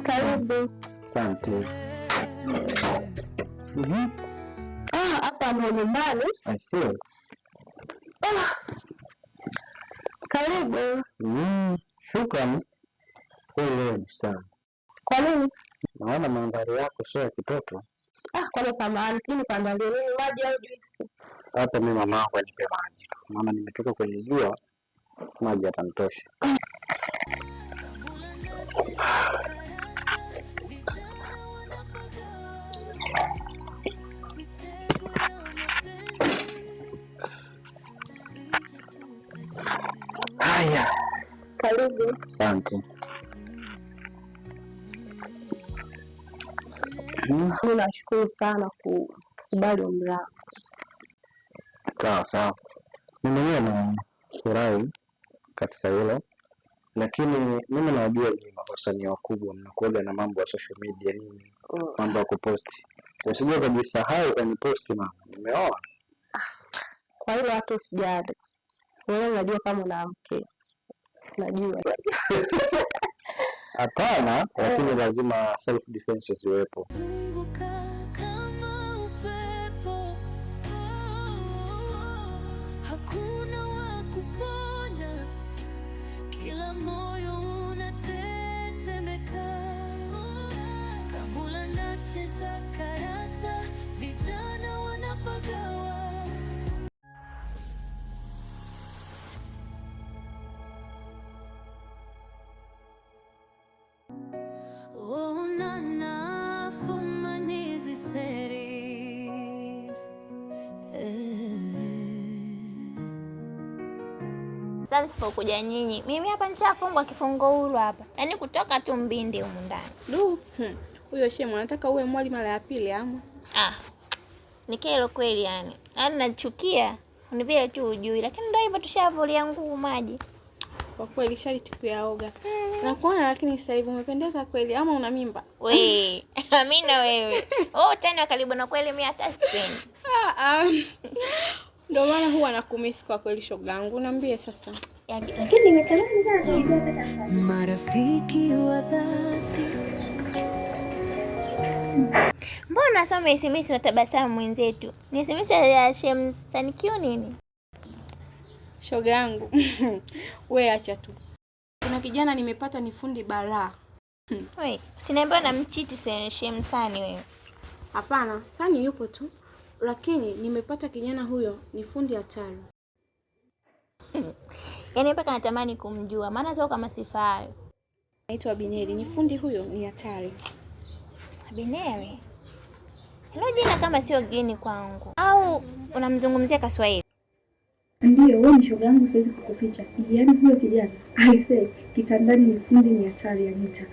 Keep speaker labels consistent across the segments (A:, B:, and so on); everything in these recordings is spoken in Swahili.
A: Karibu.
B: Asante.
A: Ah, hapa ndo nyumbani.
B: I see.
A: Ah, karibu.
B: Shukrani. Kweli leo ni star.
A: Kwa nini?
B: Naona mandhari yako sio ya kitoto.
A: Ah, kwanza samahani, sijui nikuandalie nini, maji au juisi?
B: Hata mimi mamangu anipe maji tu, maana nimetoka kwenye jua, maji yatanitosha. Haya,
A: Karibu.
B: asante.
A: Mimi nashukuru sana kukubali ombi lako.
B: Sawa sawa, mimi mwenyewe nafurahi katika hilo, lakini mimi nawajua ni wasanii wakubwa, mnakuwaga na mambo ya social media nini, mambo ya kuposti. Usije ukajisahau ukaniposti, mama, nimeoa.
A: Kwa hilo hata usijali. Wewe unajua kama una mke. Najua.
B: Hapana, lakini lazima self defense ziwepo.
C: Zunguka kama upepo, hakuna wa kupona, kila moyo unatetemeka. Kabula nacheza karata, vijana wanapagawa. Oh, nana fumanizi series.
D: Sasa msipokuja nyinyi, mimi hapa nishafungwa kifungo huru hapa, yaani kutoka tu mbindi humu ndani.
E: Du, huyo shemu anataka uwe mwali mara ya pili ama?
D: Ah, ni kero kweli yani, yaani nachukia ni vile tu ujui, lakini ndio hivyo, tushavulia nguo maji.
E: Kwa kweli sharti kuyaoga. Nakuona lakini sasa hivi umependeza kweli ama una mimba?
D: We, amina wewe. Oh, tena karibu na kweli mimi hata sipendi.
E: Ah, ah. Ndio maana huwa nakumisi kwa kweli shoga yangu. Niambie sasa.
D: Lakini nimetamani sana.
C: Marafiki wa dhati.
D: Mbona unasoma SMS unatabasamu mwenzetu? Ni SMS ya Shem Sanikio nini?
E: Shoga yangu. We acha tu. Kuna kijana nimepata ni fundi baraa.
D: We, usiniambie na mchiti Shem Sani wewe.
E: Hapana, Sani yupo tu. Lakini nimepata kijana huyo ni fundi hatari.
D: Yaani mpaka natamani kumjua, maana sio kama sifa hayo.
E: Naitwa Bineri, ni fundi huyo ni hatari.
D: Bineri. Hilo jina kama sio geni kwangu. Au unamzungumzia Kiswahili?
F: Ndiyo, wewe ni shoga yangu, siwezi kukuficha. Yaani huyo kijana aisee, kitandani ni fundi, ni hatari Anita.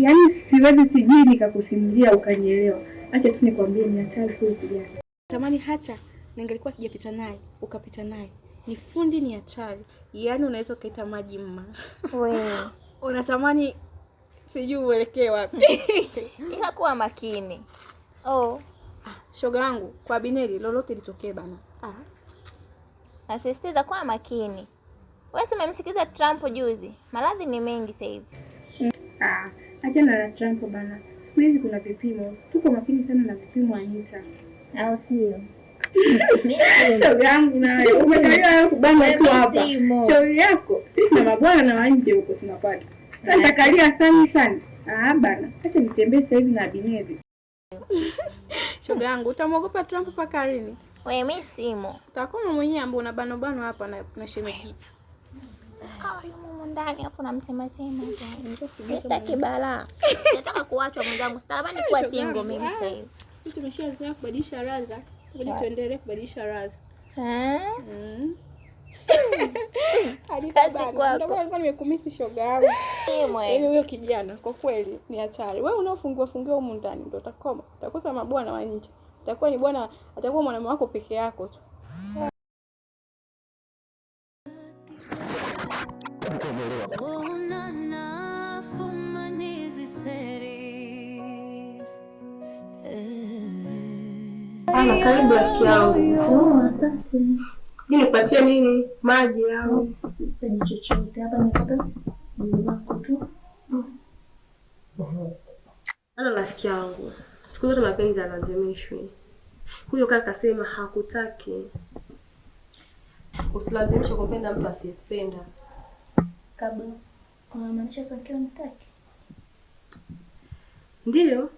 F: Yaani siwezi, sijui nikakusimulia ukanielewa. Acha tu nikwambie, ni hatari huyo kijana.
E: Tamani hata ningelikuwa sijapita naye, ukapita naye. Ni fundi, ni hatari. Yaani unaweza ukaita maji mma.
D: We.
E: Unatamani sijui uelekee wapi.
D: Ila kuwa makini. Oh,
E: Shoga yangu, kwa Bineri lolote litokee bana. Ah,
D: nasisitiza kuwa makini. Wewe si umemsikiza Trump juzi? Maradhi ni mengi sasa hivi.
F: Ah, achana na Trump bana. Siku hizi kuna vipimo, tuko makini sana na vipimo Anita,
D: Au sio?
F: Shoga yangu nawe umekalia kubana tu hapa. Shauri yako, sisi na mabwana na wanje huko tunapata. Sasa kalia sani sana. Ah bana, acha nitembee sasa hivi na Bineri.
E: Shoga yangu, utamwogopa Trump mpaka lini?
D: We, mimi simo.
E: Utakuwa mwenyewe ambao una bano bano hapa na shemeji.
D: Kawa yumo humu ndani afu namsema sema tu. Mimi sitaki balaa. Nataka kuachwa mwenzangu. Sitamani kuwa single mimi sasa hivi.
E: Sisi tumeshazoea kubadilisha radha. Ngoja tuendelee kubadilisha radha.
D: Eh?
E: Kazi
D: kwako.
E: Ndio maana nilikuwa nimekumisi shoga yangu.
D: Mwe.
E: Yaani huyo kijana kwa kweli ni hatari. Wewe unaofungua fungiwa humu ndani ndio utakoma. Utakosa mabwana wa nje. Itakuwa ni bwana, atakuwa mwanamume wako peke yako tu.
C: Oh, nana fumanizi series.
E: Ana, karibu rafiki yangu.
F: Oh, asante.
E: Sijui nikupatie nini? Maji au?
F: Sihitaji chochote hapa, nimepata jibu lako tu.
A: Siku zote mapenzi hayalazimishwi. Huyo kaka kasema hakutaki. Usilazimishe kumpenda mtu asiyependa.
D: Kabla unamaanisha Sankio nitaki?
A: Ndiyo,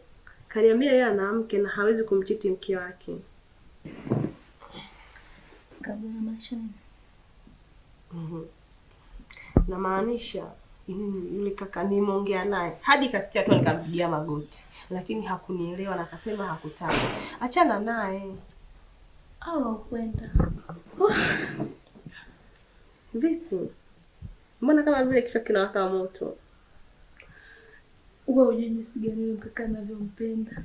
A: kaniambia yeye ana mke na hawezi kumchiti mke wake.
D: Kabla unamaanisha nini?
A: Namaanisha yule kaka nimeongea naye hadi kafikia hatua nikampigia magoti, lakini hakunielewa na akasema hakutaka. Achana naye.
D: Au kwenda.
A: Vipi? Mbona kama vile kichwa kinawaka moto?
F: Wewe hujui jinsi gani yule mkaka anavyompenda.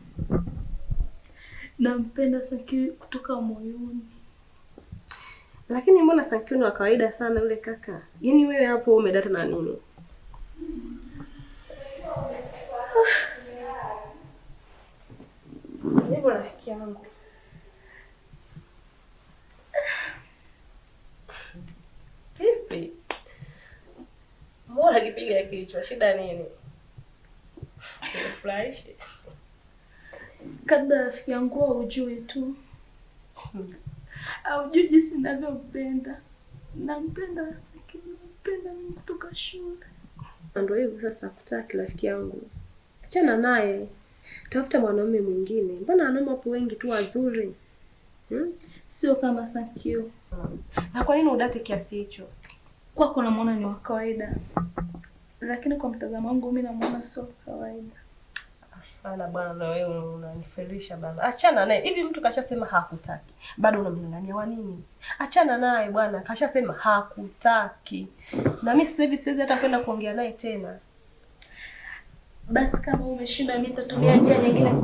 F: Nampenda Sankio kutoka moyoni.
A: Lakini mbona Sankio ni wa kawaida sana yule kaka? Yaani wewe hapo umedata na nini? Hivyo rafiki yangu. Vipi? Mbona kipiga kichwa? Shida nini? Sikufurahishi.
F: Kabla rafiki yangu haujui tu. Haujui jinsi ninavyompenda. Nampenda Sankio, nampenda mimi kutoka shule.
A: Ndio hivyo sasa, hakutaki rafiki yangu. Achana naye. Tafuta mwanaume mwingine. Mbona wanaume wapo wengi tu wazuri?
F: Sio kama Sankio.
A: Na kwa nini udate kiasi hicho?
F: Kwako namuona ni wa kawaida, lakini kwa mtazamo wangu mimi namuona sio kawaida.
A: Ana bwana, na wewe unanifelisha bwana. Achana naye. Hivi mtu kashasema hakutaki, bado unamng'ang'ania wa nini? Achana naye bwana, kashasema hakutaki. Na mimi sasa hivi siwezi hata kwenda kuongea naye tena.
F: Basi kama umeshinda, mimi nitatumia njia nyingine.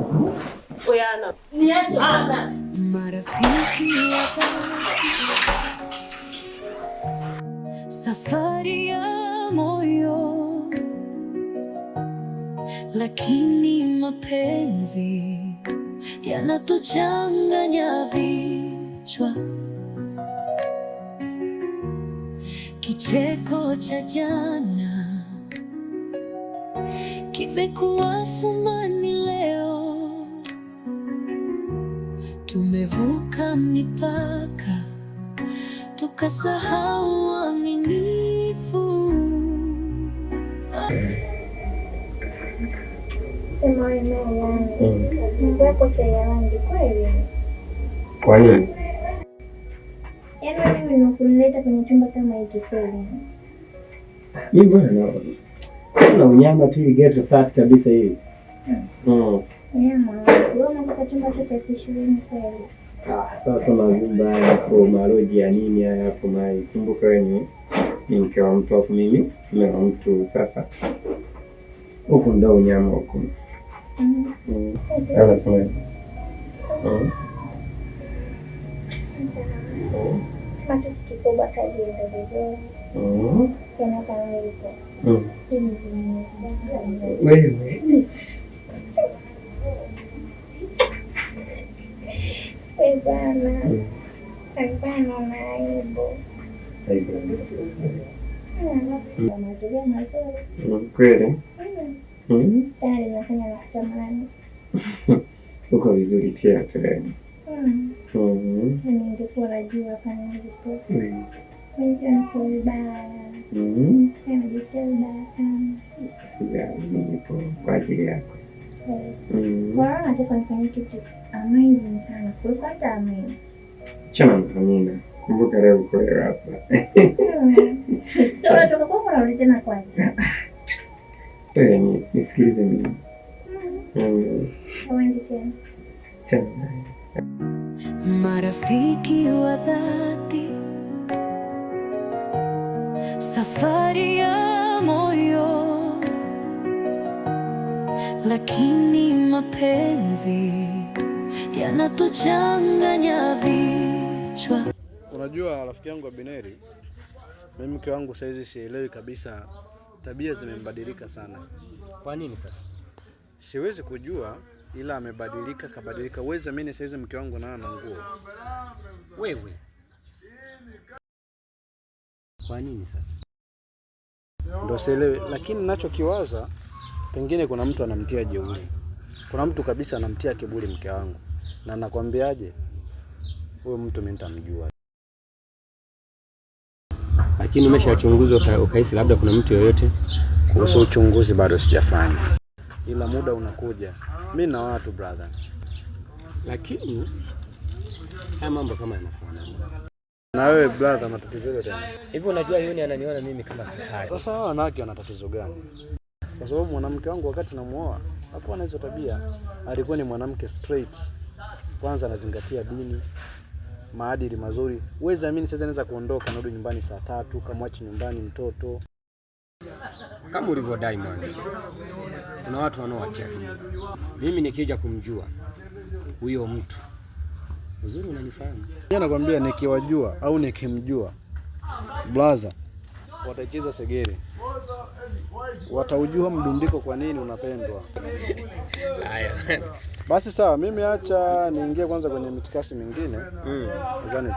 A: Wewe ana.
F: Niache bwana.
C: Marafiki wa dhati, safari ya moyo, lakini mapenzi yanatuchanganya vichwa. Kicheko cha jana kimekuwa fumani leo. Tumevuka mipaka, tukasahau uaminifu.
D: Sema wewe naye yani. Mambo yako chai ya rangi kweli.
B: Kwa nini?
D: Yaani mimi nakunileta kwenye chumba kama hiki kweli.
G: Hii bwana, kuna unyama tu, hii ghetto safi kabisa hii.
D: Nyama, wewe unataka chumba chote 20,000 kweli.
G: Ah, sasa mazumba haya hapo, maroji ya nini haya hapo mai. Kumbuka wewe ni mke wa mtu afu mimi mume wa mtu. Sasa huku ndo unyama huku. Anasema.
D: Sema tu kikubwa kazi iende vizuri. Tena kama hivyo.
G: Wewe.
D: Wewe bwana. Hapana, una aibu. Mazulia mazuri.
G: Kweli?
D: Tena linafanya nakutamani.
G: Uko vizuri pia tu.
D: Ningekuwa najua kama nilipo. Mimi niko vibaya. Najisikia vibaya sana.
G: Sijali, nipo kwa ajili yako.
D: Kwa hiyo nataka nifanye kitu amazing sana kuliko hata Amina.
G: Chana na Amina. Kumbuka leo uko wewe hapa.
D: So unatoka kwako unarudi tena kwake.
G: Wewe nisikilize mimi.
D: Uendi tena.
G: Chana naye.
C: Marafiki wa dhati, safari ya moyo, lakini mapenzi yanatuchanganya vichwa.
H: Unajua rafiki yangu Abineri, mimi mke wangu saizi sielewi kabisa, tabia zimembadilika sana.
G: Kwa nini sasa?
H: Siwezi kujua, ila amebadilika, kabadilika. Uwezi amini saizi mke wangu naye ana nguo.
G: Wewe. Kwa nini sasa?
H: Ndio sielewi, lakini ninachokiwaza pengine kuna mtu anamtia jeuri. Kuna mtu kabisa anamtia kiburi mke wangu, na nakwambiaje, huyo mtu mimi nitamjua.
G: Lakini umeshachunguzwa ukahisi labda kuna mtu yoyote?
H: Kuhusu uchunguzi bado sijafanya, ila muda unakuja. Mi na watu brother,
G: Lakini haya mambo kama yanafanana.
H: Na wewe brother, matatizo yote tena.
G: Hivi unajua Yuni ananiona mimi kama kaka.
H: Sasa hawa wanawake wana tatizo gani? Kwa sababu mwanamke wangu wakati namuoa hakuwa na hizo tabia, alikuwa ni mwanamke straight. Kwanza anazingatia dini, maadili mazuri. Huwezi amini, sasa naweza kuondoka narudi nyumbani saa 3, kamwachi nyumbani mtoto.
G: Kama ulivyodai mwanzo, kuna watu wanaowatia kiburi. Mimi nikija kumjua huyo mtu uzuri, unanifahamu.
H: Mimi nakwambia nikiwajua au nikimjua blaza, wataicheza segere, wataujua mdundiko kwa nini unapendwa.
G: Haya.
H: Basi sawa, mimi acha niingie kwanza kwenye mitikasi mingine, nadhani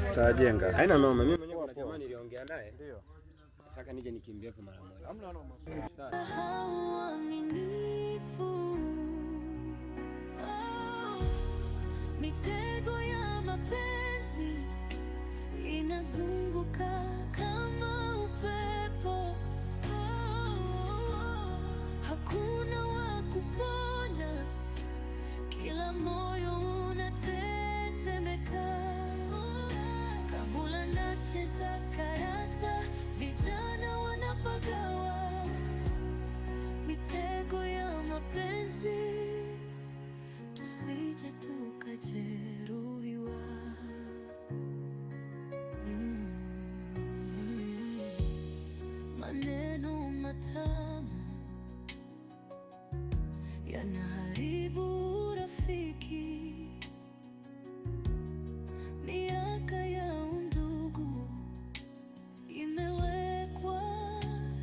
H: tutajenga.
G: Haina noma, mimi mwenyewe kuna jamaa niliongea naye. Ndio. Nataka nije nikimbie hapo mara moja.
H: Hamna noma.
C: Uaminifu. Oh, mitego ya mapenzi inazunguka kama upepo. Oh, hakuna wa kupona, kila moyo unatetemeka. Kabula nacheza karata, vijana wanapagawa. Mitego ya mapenzi, tusije tukajeruhiwa. Mm. Maneno matamu yanaharibu urafiki. Miaka ya undugu imewekwa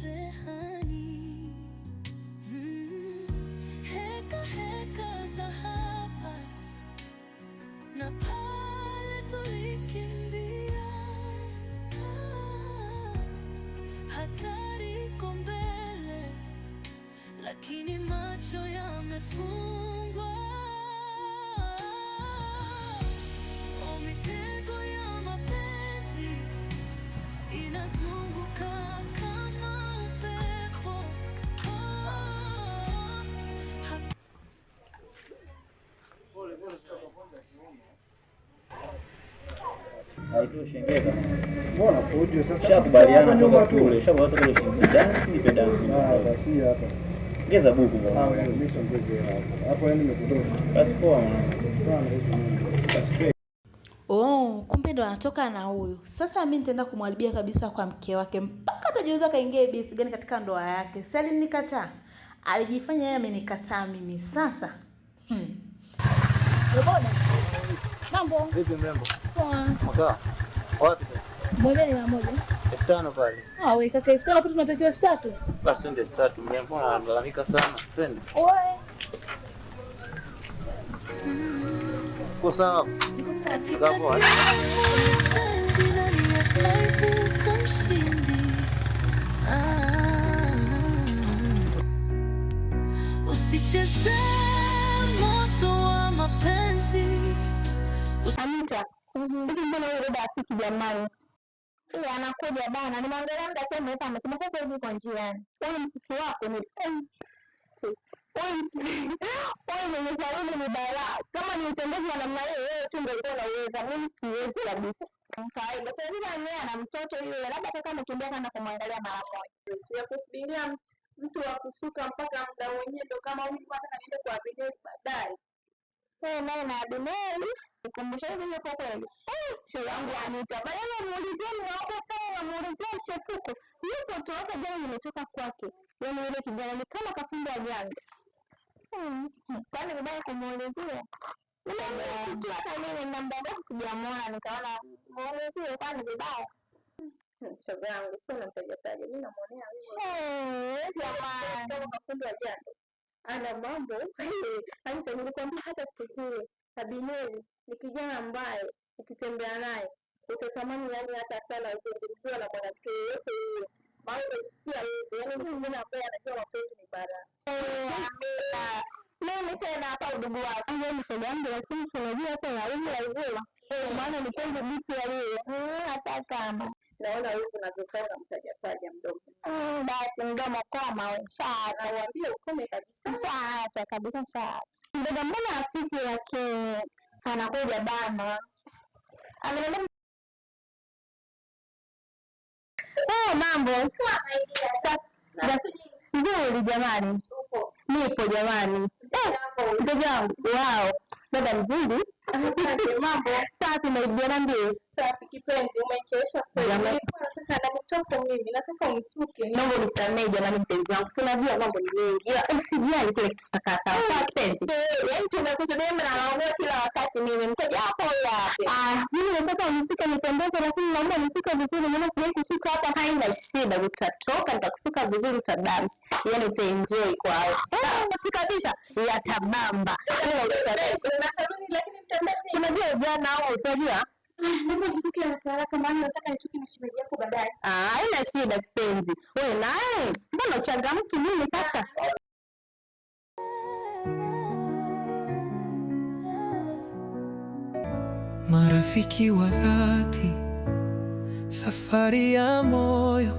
C: rehani. Mm. Heka heka za hapa na pale tulikimbia. Hatari iko mbele, lakini macho yamefungwa. Oh, mitego ya mapenzi inazunguka kama upepo. Oh,
H: Mbona fujo sasa?
I: Shakubaliana toka kule, shakubaliana toka kule. Dance nipe dance.
H: Basi hapa.
I: Ongeza buku bwana.
H: Ah, mimi siongeze hapo. Hapo yani nimekutosha.
I: Basi poa mwanangu. Basi poa.
J: Oh, kumbe ndo anatoka na huyu. Sasa mimi nitaenda kumharibia kabisa kwa mke wake mpaka atajiuliza kaingia ABS gani katika ndoa yake. Si alinikataa. Alijifanya yeye amenikataa mimi. Sasa.
D: Boda. Mambo.
I: Vipi mrembo?
D: Poa.
I: Mkaa. Wapi sasa?
D: Moja ni 100.
I: 5000 pale.
J: Ah, wewe kaka 5000 tunatakiwa 3000.
I: Basi ndio 3000 mrembo, unalalamika sana. Twende.
D: Oe.
I: Uko sawa?
C: Katika
I: Poa.
C: mapenzi nani ataibuka mshindi? Ah, usicheze moto wa mapenzi.
D: Anita, hivi mbona huyo dada afiki jamani? Ile anakuja bana, nimeangalia muda sio mrefu, amesema sasa hivi yuko njiani. Huyu mtoto wako ni huyu mwenye saluni ni balaa. Kama ni utembezi wa namna hiyo, wewe tu ndio ulikuwa unauweza, mimi siwezi kabisa. Kawaida. So hivi yeye ana mtoto yule, labda hata kama amekimbia kwenda kumwangalia mara moja.
E: Ya kusubiria mtu wa kusuka mpaka muda wenyewe ndo kama huyu nataka niende kwa Abineri baadaye.
D: Wewe naye na Abineri nikumbusha hivi yuko kweli? Shoga yangu Anita, badala muulizie mume sana, namuulizia mchepuko. Yupo tu, hata jana nimetoka kwake. Yaani yule kijana ni kama kafundwa janga. Kwani vibaya kumuulizia? Nimeambiwa tu hata mimi na muda mrefu sijamuona, nikaona muulizie, kwani vibaya?
E: Shoga yangu sio namtajataja, mimi namuonea wivu.
D: Jamani.
E: Kama kafundwa janga. Ana mambo. Anita, nilikwambia hata siku zile Abineri ni kijana ambaye ukitembea naye utatamani yani hata sana uzungumziwa na mwanamke yeyote yule, maana utajisikia wivu.
D: Yaani mtu mwingine ambaye anajua mapenzi ni bara. Amina. Mimi tena hapa udugu wako. Wewe ni shoga yangu, lakini si unajua hata na wivu lazima. Maana ni penzi jipya lile. Hata kama
E: Naona wewe unavyokaa unamtajataja mdomo.
D: Basi mdomo koma wewe. Shaacha.
E: Nauambie ukome kabisa.
D: Shaacha kabisa, shaacha. Mdogo mbona afiki, lakini anakuja bana. Ameniambia oh, mambo nzuri jamani, nipo jamani. Mtoto wangu wao, dada mzuri.
E: Mambo
D: safi, maidia niambie.
E: Safi kipenzi, umechelewesha kweli.
D: Jamani.
E: Nilikuwa nataka na mitoko mimi, nataka unisuke.
D: Naomba unisamehe jamani, mpenzi wangu, si unajua mambo ni mengi, ila usijali, kile kitu tutakaa sawa sawa, kipenzi. Yaani tumekusudia mimi na kila wakati mimi mteja wako huyo wapi? Ah, mimi nataka unisuke nipendeze, lakini naomba unisuke vizuri, maana sijawahi kusuka hapa. Haina shida, utatoka, nitakusuka vizuri, utadance, yaani utaenjoy kwa sawa kabisa, yatabamba. Ila usamehe.
E: Unasaluni lakini mtembezi.
D: Si unajua ujana huo, si unajua
E: Naomba nisuke haraka haraka maana nataka nitoke na shemeji yako baadaye.
D: Ah, haina shida kipenzi. Wewe naye mbona uchangamki nini sasa?
C: Marafiki wa dhati, safari ya moyo,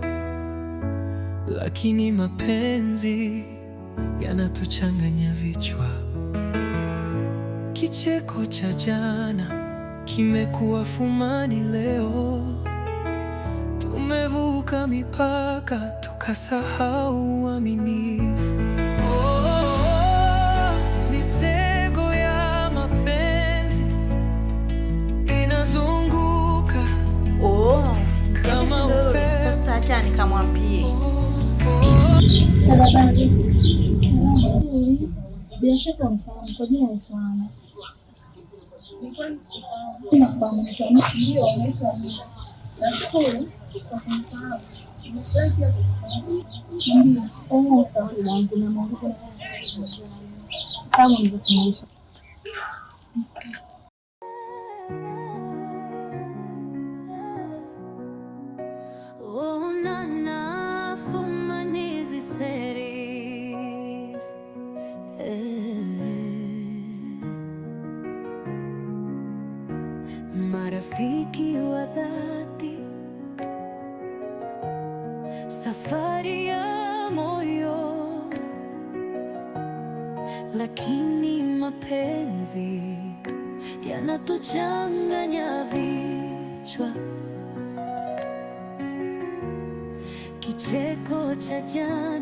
C: lakini mapenzi yanatuchanganya vichwa. Kicheko cha jana kimekuwa fumani leo. Tumevuka mipaka tukasahau uaminifu. Oh, mitego ya mapenzi inazunguka
J: Oh,
C: kama upepo.
J: sasa acha nikamwambie.
F: Bila shaka unifahamu kwa jina naitwa Ana. Nakufahamu, naitwa Ana. Ndio, naitwa Amina. Nashukuru kwa kunifahamu. Nimefurahi pia kukufahamu. Niambie, oh, sawa dadangu, na maongezi na kama unaweza kuniruhusu.
C: Onana fumanizi series. Marafiki wa dhati, safari ya moyo, lakini mapenzi yanatuchanganya vichwa. Kicheko cha jana